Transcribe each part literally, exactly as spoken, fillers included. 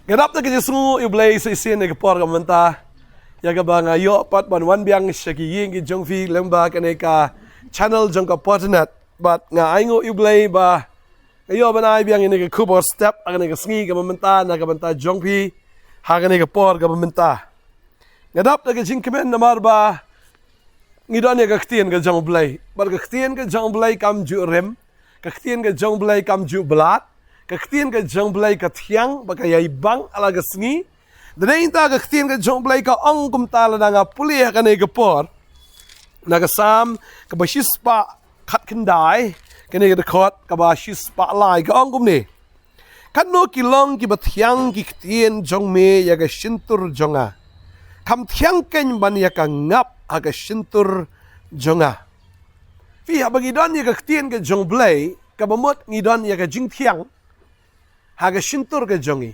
Nga dap da ka jingsngew ïa u Blei sa shisien ïa ka por kaba mynta, ïa kaba nga ïoh pat ban wan biang sha ki ïing ki jong phi lyngba kane ka channel jong ka Potternet. Bad nga ainguh ïa u Blei ba nga ïoh ban ai biang ïa kane ka khubor step ha kane ka sngi kaba mynta na ka bynta jong phi ha kane ka por kaba mynta. Nga dap da ka jingkmen namar ba ngi don ïa ka ktien ka jong u Blei. Bad ka ktien ka jong u Blei kam ju rim, ka ktien ka jong u Blei kam ju blad, ka ktien ka jong u Blei ka thiang bad ka ïai bang ha la ka sngi. Te dei nangta ka ktien ka jong u Blei ka ong kumta, lada nga pule ha kane ka por na ka Salm kaba shispah khatkhyndai, kane ka dkhot kaba shispah lai, ka ong kumne: Katno ki long kiba thiang ki ktien jong me ïa ka shyntur jong nga! Kham thiang keiñ ban ïa ka ngap ha ka shyntur jong nga. Phi, haba ngi don ïa ka ktien ka jong u Blei, kaba mut ngi don ïa ka jingthiang ha ka shyntur ka jong ngi.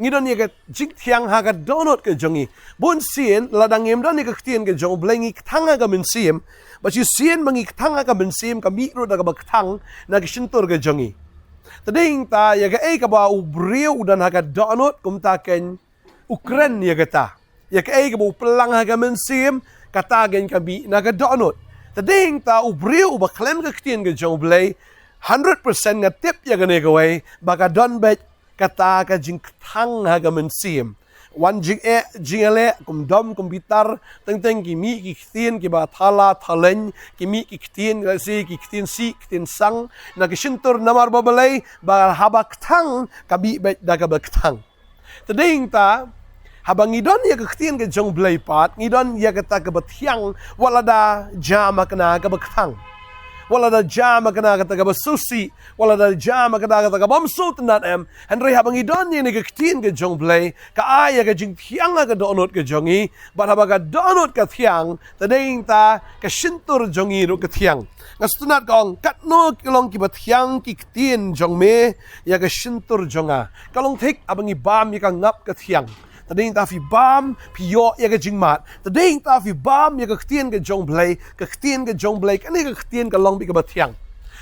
Ngi don ïa ka jingthiang ha ka dohnud ka jong ngi. Bun sien lada ngim don ïa ka ktien ka jong u Blei, ngi kthang ha ka mynsiem. Bad shisien ba ngi kthang ha ka mynsiem, ka mih ruh da kaba kthang na ka shyntur ka jong ngi. Te dei nangta ïa kaei kaba u briew u don ha ka dohnud, kumta keiñ u kren ïa kata. Ïa kaei kaba u pynlang ha ka mynsiem, kata keiñ ka mih na ka dohnud. Te dei nangta u briew uba khlem ka ktien ka jong u Blei, hundred percent nga tip ïa kane kawei, ba ka don beit kata ka jingkthang ha ka mynsiem. Wan jingeh jingïaleh, kum dom kum bitar, teng teng ki mih ki ktien kiba thala thaleng, ki mih ki ktien, lehse ki ktien sih ktien sang na ka shyntur, namar ba balei? Ba haba kthang ka mih beit da kaba kthang. Te dei nangta, haba ngi don ïa ka ktien ka jong u Blei pat, ngi don ïa kata kaba thiang, wat lada jia ma kane kaba kthang, wat lada jia ma kane kata kaba sngewsih, wat lada jia ma kane kata kaba ym sngewtynnad, em. Hynrei haba ngi don ïa kane ka ktien ka jong u Blei, ka ai ïa ka jingthiang ha ka dohnud ka jong ngi. Bad haba ka dohnud ka thiang, te dei nangta ka shyntur jong ngi ruh ka thiang. Nga sngewtynnad ka ong: Katno ki long kiba thiang ki ktien jong me ïa ka shyntur jong nga! Ka long thik haba ngi bam ïa ka ngap ka thiang. Te dei nangta phi bam, phi ïoh ïa ka jingmad. Te dei nangta phi bam ïa ka ktien ka jong u Blei, ka ktien ka jong u Blei, kane ka ktien ka long beit kaba thiang.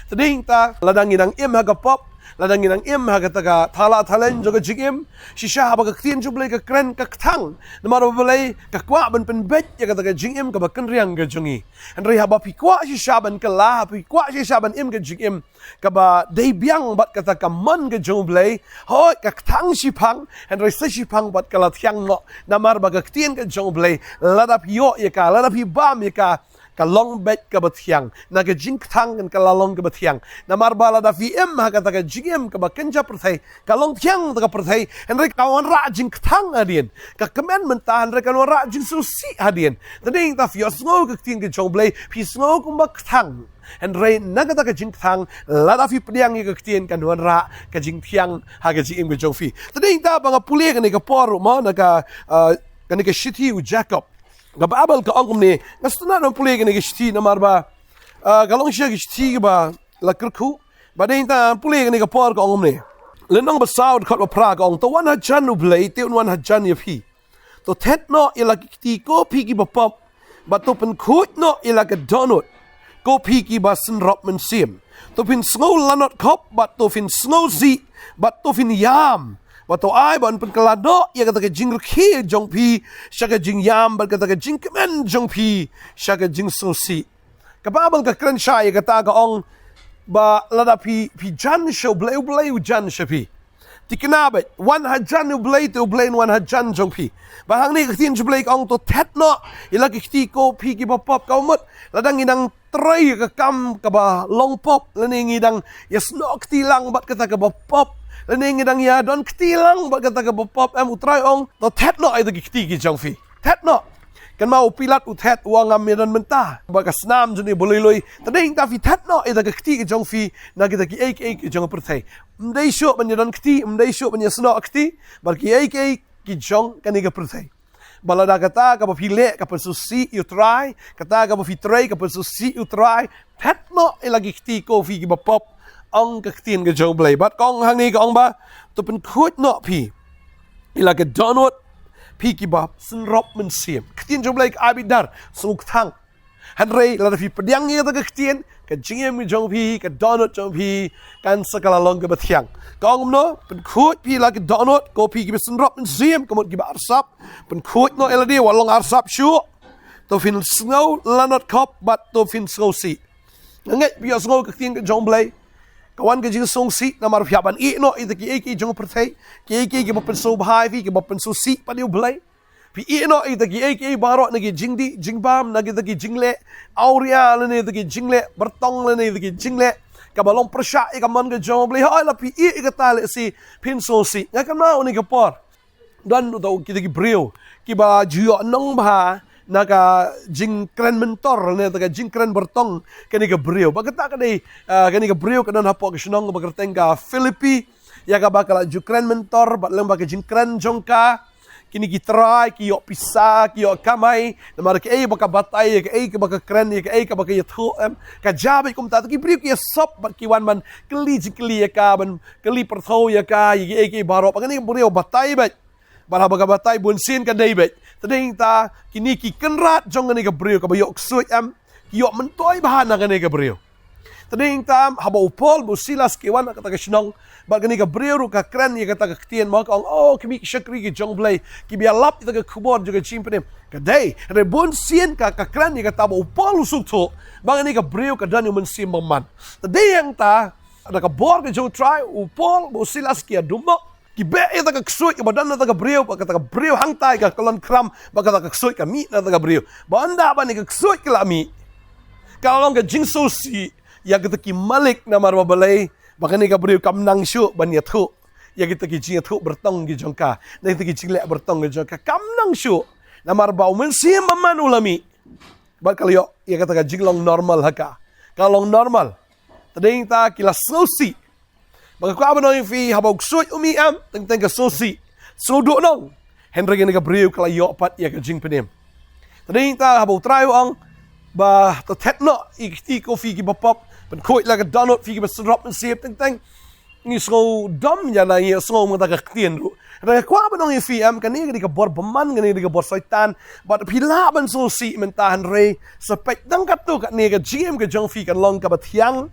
Te dei nangta lada ngi dang im ha ka pop, lada ngi dang im ha kata ka thala thaleng jong ka jingim, shisha haba ka ktien jong u Blei ka kren, ka kthang. Namar ba balei? Ka kwah ban pynbeit ïa kata ka jingim kaba kynriang ka jong ngi. Hynrei haba phi kwah shisha ban kylla, haba phi kwah shisha ban im ka jingim kaba dei biang bad kata ka mon ka jong u Blei, hooid, ka kthang shiphang, hynrei sa shiphang bad ka la thiang noh. Namar ba ka ktien ka jong u Blei, lada phi ïoh ïa ka, lada phi bam ïa ka, ka long beit kaba thiang. Na ka jingkthang kan ka la long kaba thiang. Namar ba lada phi im ha kata ka jingim kaba kynja pyrthei, ka long thiang ta ka pyrthei, hynrei ka wanrah jingkthang hadien. Ka kmen mynta, hynrei ka wanrah jingsngewsih hadien. Te dei nangta phi ïohsngew ka ktien ka jong u Blei, phi sngew kumba kthang. Hynrei na kata ka jingkthang, lada phi pdiang ïa ka ktien, kan wanrah ka jingthiang ha ka jingim ka jong phi. Te dei nangta ba nga pule kane ka por ruh mo, na ka, ah, kane ka shithi u Jakob. Ka Baibl ka ong kumne, nga sngewtynnad ban pule kane ka shithi namar ba, ah, ka long shisha ka shithi kaba la kyrkhu. Bad dei nangta pule kane ka por ka ong kumne. Lynnong ba saw dkhot ba phra ka ong: To wan hajan u Blei, te un wan hajan ïa phi. To thet noh ïa la ki kti ko phi kiba pop, bad to pynkhuid noh ïa la ka dohnud ko phi kiba synrop mynsiem. To phin sngew lanot khop, bad to phin sngewsih, bad to phin ïam. Bad to ai ban pynkylla noh ïa kata ka jingrkhie jong phi sha ka jingïam, bad kata ka jingkmen jong phi sha ka jingsngewsih. Ka Baibl ka kren shai ïa kata, ka ong ba lada phi, phi jan sha u Blei, u Blei u jan sha phi. Thikna beit, wan hajan u Blei, te u Blei un wan hajan jong phi. Bad hangne ka ktien jong u Blei ka ong to thet noh ïa la ki kti ko phi kiba pop, ka mut lada ngi dang trei ka kam kaba long pop, lane ngi dang ïasnoh kti lang bad kata kaba pop, lane ngi dang ïadon kti lang bad kata kaba pop, em, U Trai ong to thet noh ïa ki kti ki jong phi. Thet noh. Kynmaw u Pilat u thet, u ong ngam ïadon mynta bad ka snam jong ngi ba lui lui. Te dei nangta phi thet noh ïa ka kti ki jong phi na kita kiei kiei ki jong ka pyrthei. Ym dei shuh ban ïadon kti, ym dei shuh ban ïasnoh kti bad kiei kiei ki jong kane ka pyrthei. Bad lada kata kaba phi leh ka pynsngewsih ïa U Trai, kata kaba phi trei ka pynsngewsih ïa U Trai, thet noh ïa la ki kti ko phi kiba pop, ong ka ktien ka jong u Blei. Bad ka ong hangne, ka ong ba to pynkhuid noh phi ïa la ka dohnud phi kiba synrop mynsiem. Ka ktien jong u Blei ka ai beit dar, sngewkthang. Hynrei lada phi pdiang ïa kata ka ktien, Ka jingim ka jong phi, ka dohnud jong phi, kan sa ka la long kaba thiang. Ka ong kumno, pynkhuid phi la ka dohnud, ko phi kiba synrop mynsiem, ka mut kiba arsap, pynkhuid noh ïa lade, wat long arsap shuh. To phin sngew lanot khop, bad to phin sngewsih. Nga ngeit phi ïohsngew ka ktien ka jong U Blei. Ka wan ka jingsngewsih, namar phi hap ban ïeh noh, ïa kita kiei kiei jong pyrthei, kiei kiei kiba pynsngewbha ïa phi, kiba pynsngewsih pat ïa U Blei. Phi ïeh noh ïa kita kiei kiei baroh na ki jingdih, jingbam, na kita ki jingleh awria lane kita ki jingleh byrtong lane kita ki jingleh kaba long pyrshah ïa ka mon ka jong U Blei. Hooid la phi ïeh ïa kata lehse phin sngewsih. Nga kynmaw une ka por. Don uta kita ki briew kiba ju ïoh nongbha na ka jingkren mentor lane ka jingkren byrtong kane ka briew. Ba kata ka dei, ah, kane ka briew ka don hapoh ka shnong ba kyrteng ka Philippi. Ïa kaba ka la ju kren mentor bad lem bad ka jingkren jong ka. Kine ki trai, ki ïoh pisa, ki ïoh kamai. Namar kaei ba ka batai, ïa kaei kaba ka kren, ïa kaei kaba ka ïathuh, em. Ka jia beit kumta, te ki briew ki ïasop bad ki wan ban kylli jingkylli ïa ka, ban kylli pyrthew ïa ka, ïa kaei kaei baroh. Bad kane ka briew batai beit. Bad haba ka batai bunsien ka dei beit. Te dei ta, kine ki kynrad jong kane ka briew kaba ïoh ksuid, em. Ki ïoh myntoi bha na kane ka briew. Te dei ta, haba u Paul bad u Silas ki wan na kata ka shnong, bad kane ka briew ruh ka kren ïa kata ka ktien, ma ka ong, "Oh, ki mih ki shakri ki jong U Blei, kiba ïalap ïa kata ka khubor jong ka jingpynim." Ka dei, hynrei bunsien ka, ka kren ïa kata ba u Paul u sngewthuh ba kane ka briew ka don ïa u Mynsiem Bakman. Te dei hangta, da ka bor ka jong U Trai, u Paul bad u Silas ki ïadum noh, ki beh ïa kata ka ksuid kaba don na kata ka briew, bad kata ka briew hangta ka kyllon khram, bad kata ka ksuid ka mih na kata ka briew. Bad ynda ba kane ka ksuid ka la mih, ka long ka jingsngewsih ïa kita ki malik, namar ba balei, ba kane ka briew kam nang shuh ban ïathuh ïa kita ki jingïathuh byrtong ki jong ka, na kita ki jingleh byrtong ki jong ka, kam nang shuh. Namar ba u Mynsiem Bakman u la mih. Bad ka la ïoh ïa kata ka jinglong normal ha ka. Ka long normal. Te dei ta ki la sngewsih. Ba nga kwah ban ong ïa phi, haba u ksuid u mih, em, teng teng ka sngewsih, sngewduh noh. Hynrei kane ka briew ka la ïoh pat ïa ka jingpynim. Te dei ta haba U Trai u ong ba to thet noh ïa ki kti ko phi kiba pop, pynkhuid la ka dohnud phi kiba synrop mynsiem, teng teng ngi sngewdom ïa na ngi sngew mynta ka ktien ruh. Hynrei nga kwah ban ong ïa phi, em, kane ka dei ka bor bymman, kane ka dei ka bor Soitan. Bad phi lah ban sngewsih mynta, hynrei sa peit tang katto katne ka jingim ka jong phi kan long kaba thiang.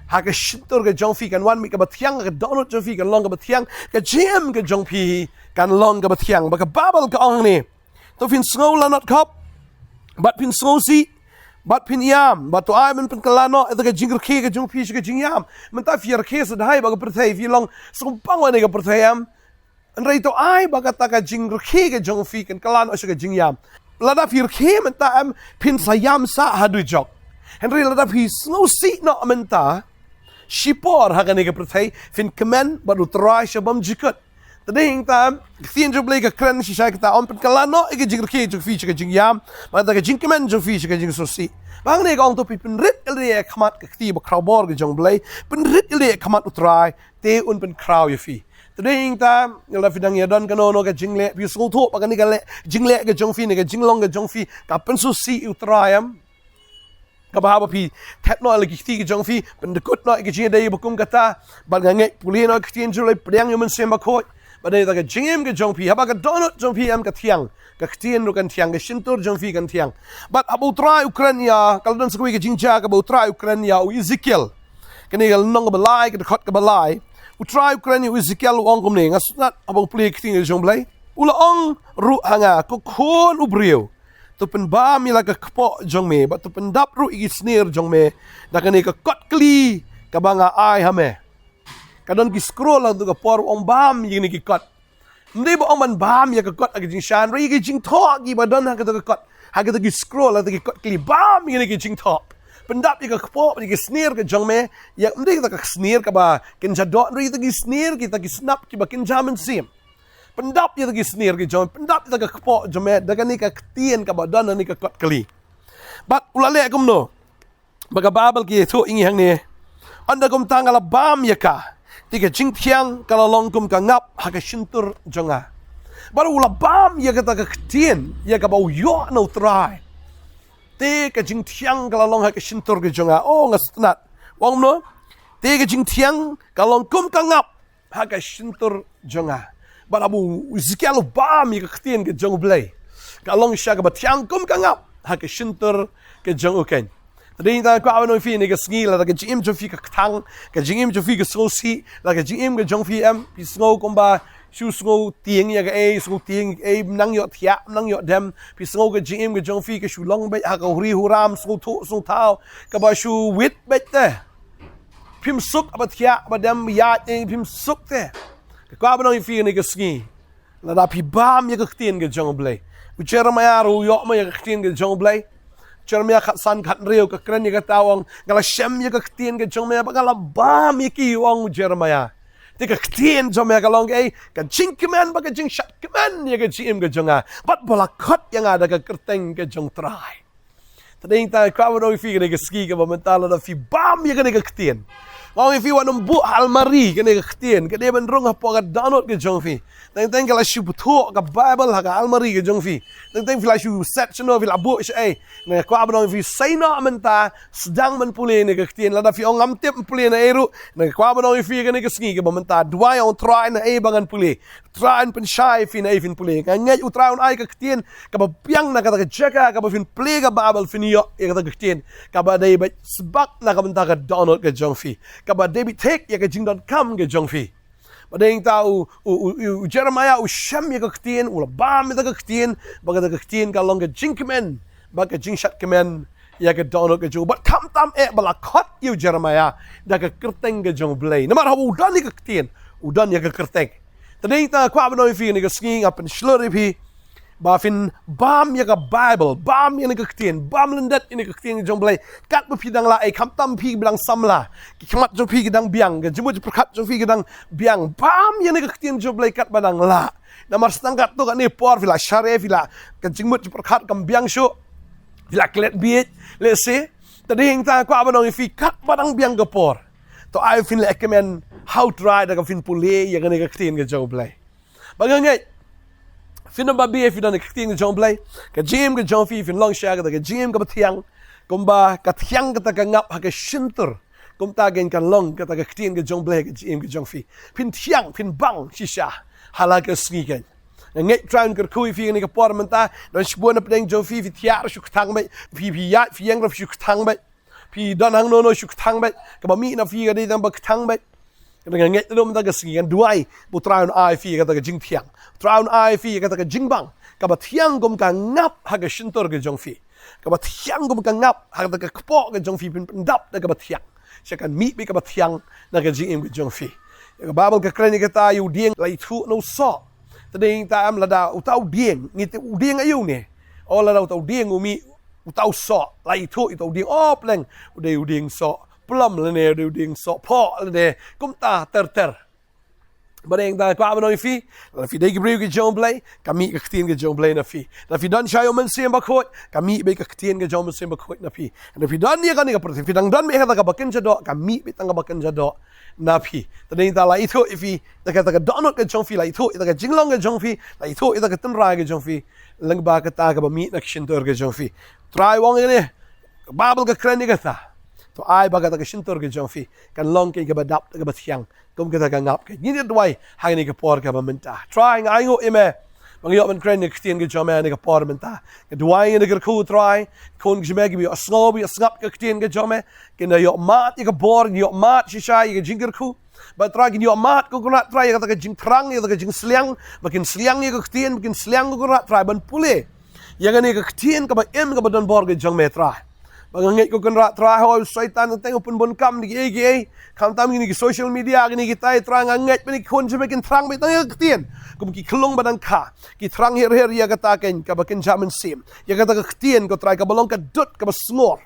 Ha ka shyntur ka jong phi kan wan mih kaba thiang, ha ka dohnud jong phi kan long kaba thiang, ka jingim ka jong phi kan long kaba thiang. Ba ka Baibl ka ong hangne, to phin sngew lanot khop, bad phin sngewsih, bad phin ïam, bad to ai ban pynkylla noh ïa ka jingrkhie ka jong phi sha ka jingïam. Mynta phi rkhie sha dahai bad ka pyrthei, phi long sngewbang ïa ka pyrthei, em. Hynrei to ai ba kata ka jingrkhie ka jong phi kan kylla noh sha ka jingïam. Lada phi rkhie mynta, em, phin sa ïam sah ha dujok. Hynrei lada phi sngewsih noh mynta, shipor ha kane ka pyrthei phin kmen bad U Trai sha bymjukut. Te dei ta, ka ktien jong U Blei ka kren shisha kata, ong pynkylla noh ïa ka jingrkhie jong phi sha ka jingïam, bad kata ka jingkmen jong phi sha ka jingsngewsih. Ba hangne ka ong to phi pynrit ïalade ha khmat ka kti bakhrawbor ka jong U Blei, pynrit ïalade ha khmat U Trai, te un pynkhraw ïa phi. Te dei ta, lada phi dang ïadon kano kano ka jingleh, phi sngewthuh ba kane ka leh, jingleh ka jong phi ne ka jinglong ka jong phi ka pynsngewsih ïa U Trai, em. Kaba haba phi thet noh ïa la ki kti ki jong phi, pyndkut noh ïa ka jingïadei ba kum kata, bad nga ngeit pule noh ïa ka ktien jong U Blei, pdiang ïa U Mynsiem Bakhuid. Ba dei ta ka jingim ka jong phi, haba ka dohnud jong phi, em, ka thiang, ka ktien ruh kan thiang, ka shyntur jong phi kan thiang. Bad haba U Trai u kren ïa, ka la don sa kawei ka jingjia kaba U Trai u kren ïa u Ezekiel. Kane ka lynnong kaba lai, ka dkhot kaba lai. U Trai u kren ïa u Ezekiel, u ong kumne, nga sngewtynnat haba nga pule ïa ka ktien jong U Blei. U la ong ruh ha nga, ko khun u briew, to pynbam ïa la ka kpoh jong me, bad to pyndap ruh ïa ki snier jong me da kane ka kot kli kaba nga ai ha me. Ka don ki scroll ha kato ka por, u ong bam ïa kine ki kot. Ym dei ba u ong ban bam ïa ka kot ha ka jingshan, hynrei ïa ki jingthoh kiba don ha kato ka kot, ha kato ki scroll, ha kato ki kot kli, bam ïa kine ki jingthoh. Pyndap ïa ka kpoh, ïa ki snier ka jong me, ïa, ym dei kita ka snier kaba kynja doh, hynrei kita ki snier, kita ki snap kiba kynja mynsiem. Pyndap ïa kita ki snier ki jong, pyndap ïa kita ka kpoh jong me da kane ka ktien kaba don ha kane ka kot kli. Bad u la leh kumno? Ba ka Baibl ka ïathuh ïa ngi hangne, ynda kumta nga la bam ïa ka, te ka jingthiang ka la long kum ka ngap ha ka shyntur jong nga. Bad u la bam ïa kata ka ktien, ïa kaba u ïoh na U Trai, te ka jingthiang ka la long ha ka shyntur ka jong nga. Oh, nga sngewtynnat. U ong kumno? Te ka jingthiang ka long kum ka ngap ha ka shyntur jong nga. Bad haba u Ezekiel u bam ïa ka ktien ka jong U Blei, ka long shisha kaba thiang kum ka ngap ha ka shyntur ka jong u keiñ. Te dei tang kwah ban ong ïa phi kane ka sngi, lada ka jingim jong phi ka kthang, ka jingim jong phi ka sngewsih, lada ka jingim ka jong phi em, phi sngew kumba shu sngewtieng ïa kaei, sngewtieng ïa kaei, ym nang ïoh thiah, ym nang ïoh dem, phi sngew ka jingim ka jong phi ka shu long beit ha ka huri huram, sngewthuh sngewthaw, kaba shu wit beit te. Phim suk haba thiah haba dem, ïaid eh phim suk te. Ka kwah ban ong ïa phi kane ka sngi, lada phi bam ïa ka ktien ka jong U Blei. U Jeremiah ruh u ïoh ma ïa ka ktien ka jong U Blei. Jeremiah khatsan khathynriew ka kren ïa kata, u ong, nga la shem ïa ka ktien ka jong me bad nga la bam ïa ki, u ong u Jeremiah. Te ka ktien jong me ka long kaei? Ka jingkmen bad ka jingshad kmen ïa ka jingim ka jong nga, bad ba la khot ïa nga da ka kyrteng ka jong U Trai. Te dei tang kwah ban ong ïa phi kane ka sngi kaba mynta, lada phi bam ïa kane ka ktien. Nga ong ïa phi, wat nym buh ha almari kane ka ktien, ka dei ban rung hapoh ka dohnud ka jong phi. Teng teng ka la shu bthuh ka Baibl ha ka almari ka jong phi. Teng teng phi la shu set shano, phi la buh shaei. Nga kwah ban ong ïa phi, seisoh mynta, sdang ban pule ïa kane ka ktien. Lada phi ong ngam tip ban pule naei ruh, nga kwah ban ong ïa phi kane ka sngi kaba mynta, duwai, ong Trai, naei ba ngan pule? Trai un pynshai ïa phi naei phin pule. Nga ngeit U Trai un ai ka ktien kaba biang na kata ka jaka kaba phin pule ka Baibl, phin ïoh ïa kata ka ktien kaba dei beit sbak na ka bynta ka dohnud ka jong phi, kaba dei beit thik ïa ka jingdonkam ka jong phi. Bad dei tang u, u, u, u Jeremiah u shem ïa ka ktien, u la bam ïa kata ka ktien, bad kata ka ktien ka long ka jingkmen bad ka jingshad kmen ïa ka dohnud ka jong u. Bad khamtam eh ba la khot ïa u Jeremiah da ka kyrteng ka jong U Blei. Namar haba u don ïa ka ktien, u don ïa ka kyrteng. Te dei tang kwah ban ong ïa phi kane ka sngi, nga pynshlur ïa phi ba phin bam ïa ka Baibl, bam ïa kane ka ktien, bam lyndet ïa kane ka ktien ka jong U Blei. Katba phi dang lah, eh, khamtam phi ba dang samla, ki khmat jong phi ki dang biang, ka jingmut jingpyrkhat jong phi ki dang biang, bam ïa kane ka ktien jong U Blei katba dang lah. Namar sa tang katto katne por phi la share, phi la, ka jingmut jingpyrkhat kam biang shuh, phi la klet bieit, let's say. Te dei tang kwah ban ong ïa phi, katba dang biang ka por, to ai phin leh kmen ha U Trai da kaba phin pule ïa kane ka ktien ka jong U Blei. Bad nga ngeit, phin ym babe, phi don ïa ka ktien ka jong U Blei, ka jingim ka jong phi, phin long shisha kata ka jingim kaba thiang. Kumba ka thiang kata ka ngap ha ka shyntur, kumta kein kan long kata ka ktien ka jong U Blei ha ka jingim ka jong phi. Phin thiang, phin bang shisha ha la ka sngi kein. Nga ngeit U Trai un kyrkhu ïa phi kane ka por mynta. Don shibun na pdeng jong phi, phi thiah ruh shu kthang beit, phi, phi ïaid phi ïeng ruh shu kthang beit, phi don hangno no shu kthang beit, kaba mih na phi ka dei tang ba kthang beit. Nga ngeit ruh mynta ka sngi, ngan duwai ba U Trai un ai ïa phi kata ka jingthiang, U Trai un ai ïa phi kata ka jingbang kaba thiang kum ka ngap ha ka shyntur ka jong phi, kaba thiang kum ka ngap ha kata ka kpoh ka jong phi, phin pyndap da kaba thiang. Sha kan mih beit kaba thiang na ka jingim ka jong phi. Ka Baibl ka kren ïa kata, ïa u dieng la ithuh na u soh. Te dei tang em, lada uta u dieng, ngi tip u dieng aïu ne? O, lada uta u dieng u mih, uta u soh, la ithuh ïa uta u dieng, o, pleng, u dei u dieng soh plum lane, u dei u dieng soh phoh lane, kumta ter ter. Bad dei tang kwah ban ong ïa phi, lada phi dei ki briew ki jong U Blei, ka mih ka ktien ka jong U Blei na phi. Lada phi don sha ïa U Mynsiem Bakhuid, ka mih beit ka ktien ka jong U Mynsiem Bakhuid na phi. Lada phi don ïa kane ka pyrthei, phi dang don beit ha kata kaba kynja doh, ka mih beit tang kaba kynja doh na phi. Te dei tang la ithuh ïa phi da kata ka dohnud ka jong phi, la ithuh ïa kata ka jinglong ka jong phi, la ithuh ïa kata ka tynrai ka jong phi, lyngba kata kaba mih na ka shyntur ka jong phi. U Trai u ong ïa kane, ka Baibl ka kren ïa kata. To ai ba kata ka shyntur ka jong phi kan long kein kaba dap da kaba thiang, kum kata ka ngap kein. Ngin ïa duwai ha kane ka por kaba mynta. Trai, nga ainguh ïa me ba nga ïoh ban kren ïa ka ktien ka jong me ha kane ka por mynta. Nga duwai, nga kyrkhu Trai, khun ka jong me kiba ïohsngew, ba ïohsngap ïa ka ktien ka jong me, kin da ïoh mad ïa ka bor, ïoh mad shisha ïa ka jingkyrkhu. Bad Trai, kin ïoh mad, ko Kynrad Trai, ïa kata ka jingthrang, ïa kata ka jingsliang, ba kin sliang ïa ka ktien, ba kin sliang, ko Kynrad Trai, ban pule ïa kane ka ktien kaba im kaba don bor ka jong me Trai. Ba nga ngeit, ko Kynrad Trai, hooid, u Soitan teng teng u pynbun kam da kiei kiei, khamtam kine ki social media, kine kitai Trai, nga ngeit ba kine ki khun jong me kin thrang beit tang ïa ka ktien. Kum ki khyllung ba dang kha, ki thrang her her ïa kata kein kaba kynja mynsiem, ïa kata ka ktien, ko Trai, kaba long ka dud kaba sngor.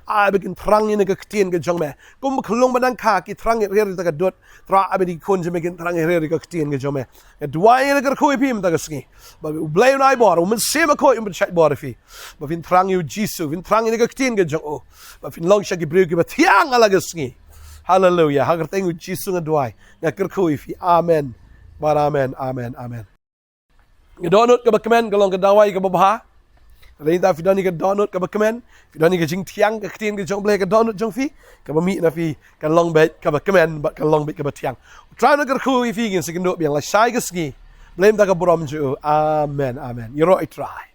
Ai ba kin thrang ïa kane ka ktien ka jong me. Kum ki khyllung ba dang kha, ki thrang her her ïa kata ka dud. Trai, ai ba kine ki khun jong me kin thrang her her ïa ka ktien ka jong me. Nga duwai, nga kyrkhu ïa phi mynta ka sngi, ba U Blei un ai bor, U Mynsiem Bakhuid un pynshait bor ïa phi, ba phin thrang ïa U Jisu, phin thrang ïa kane ka ktien ka jong u, ba phin long shisha ki briew kiba thiang ha la ka sngi. Haleluia. Ha ka kyrteng U Jisu nga duwai, nga kyrkhu ïa phi. Amen. Bad amen, amen, amen. Ka dohnud kaba kmen ka long ka dawai kaba bha. Te dei tang phi don ïa ka dohnud kaba kmen, phi don ïa ka jingthiang ka ktien ka jong U Blei ha ka dohnud jong phi, kaba mih na phi kan long beit kaba kmen bad kan long beit kaba thiang. U Trai un kyrkhu ïa phi, ngin sa ïakynduh biang lashai ka sngi. Blei mynta ka burom jong u. Amen, amen. Ïaroh ïa U Trai.